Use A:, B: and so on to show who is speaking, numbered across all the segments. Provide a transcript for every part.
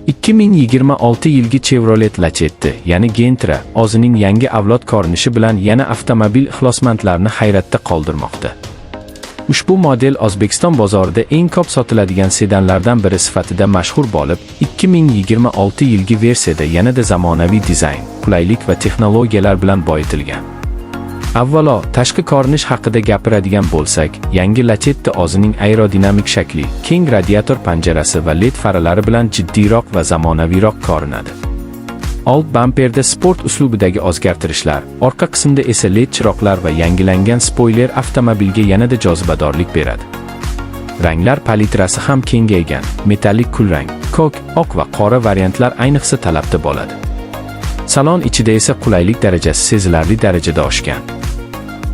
A: 2026 yilgi Chevrolet Lacetti, ya'ni Gentra, o'zining yangi avlod ko'rinishi bilan yana avtomobil ixlosmandlarini hayratda qoldirmoqda. Ushbu model O'zbekiston bozorida eng ko'p sotiladigan sedanlardan biri sifatida mashhur bo'lib, 2026 yilgi versiyada yanada zamonaviy dizayn, qulaylik va texnologiyalar bilan boyitilgan. Avvalo, tashqi ko'rinish haqida gapiradigan bo'lsak, yangi Lacetti o'zining aerodinamik shakli, keng radiator panjarasi va LED faralari bilan jiddiyroq va zamonaviyroq ko'rinadi. Old bamperda sport uslubidagi o'zgartirishlar, orqa qismda esa LED chiroqlar va yangilangan spoiler avtomobilga yanada jozibadorlik beradi. Ranglar palitrasi ham kengaygan: metallik kulrang, ko'k, oq va qora variantlar ayniqsa talabda bo'ladi. Salon ichida esa qulaylik darajasi sezilarli darajada oshgan.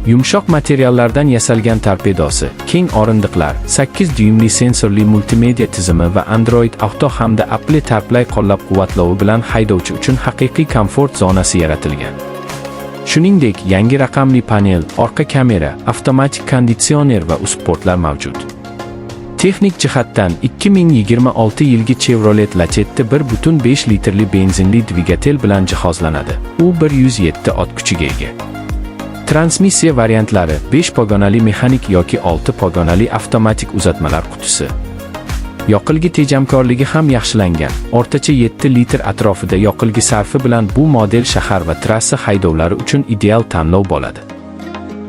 A: Yumshoq materiallardan yasalgan torpedosi, keng o'rindiqlar, 8 dyuymli sensorli multimedia tizimi va Android Auto hamda Apple CarPlay qo'llab-quvvatlovi bilan haydovchi uchun haqiqiy komfort zonasi yaratilgan. Shuningdek, yangi raqamli panel, orqa kamera, avtomatik konditsioner va USB portlar mavjud. Texnik jihatdan 2026 yilgi Chevrolet Lacetti 1.5 litrli benzinli dvigatel bilan jihozlanadi. U 107 ot kuchiga ega. Transmissiya variantlari: 5 pog'onali mexanik yoki 6 pog'onali avtomatik uzatmalar qutisi. Yoqilgi tejamkorligi ham yaxshilangan. O'rtacha 7 litr atrofida yoqilgi sarfi bilan bu model shahar va trassa haydovlari uchun ideal tanlov bo'ladi.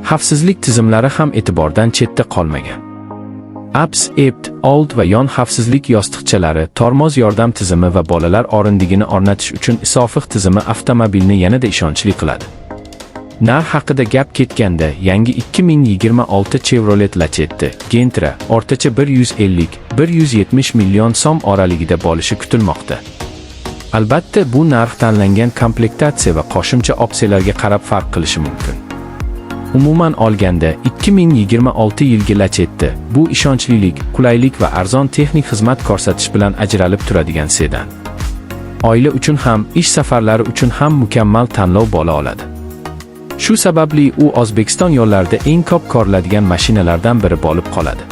A: Xavfsizlik tizimlari ham e'tibordan chetda qolmagan. ABS, EBD, old va yon xavfsizlik yostiqchalari, tormoz yordam tizimi va bolalar o'rindig'ini o'rnatish uchun isofiq tizimi avtomobilni yanada ishonchli qiladi. Narx haqida gap ketganda, yangi 2026 Chevrolet Lacetti Gentra o'rtacha 150-170 million so'm oralig'ida bo'lishi kutilmoqda. Albatta, bu narx tanlangan komplektatsiya va qo'shimcha opsiyalarga qarab farq qilishi mumkin. Umuman olganda, 2026 yilgi Lacetti bu ishonchlilik, qulaylik va arzon texnik xizmat ko'rsatish bilan ajralib turadigan sedan. Oila uchun ham, ish safarlari uchun ham mukammal tanlov bo'la oladi. Shu sababli u O'zbekiston yo'llarida eng ko'p ko'riladigan mashinalardan biri bo'lib qoladi.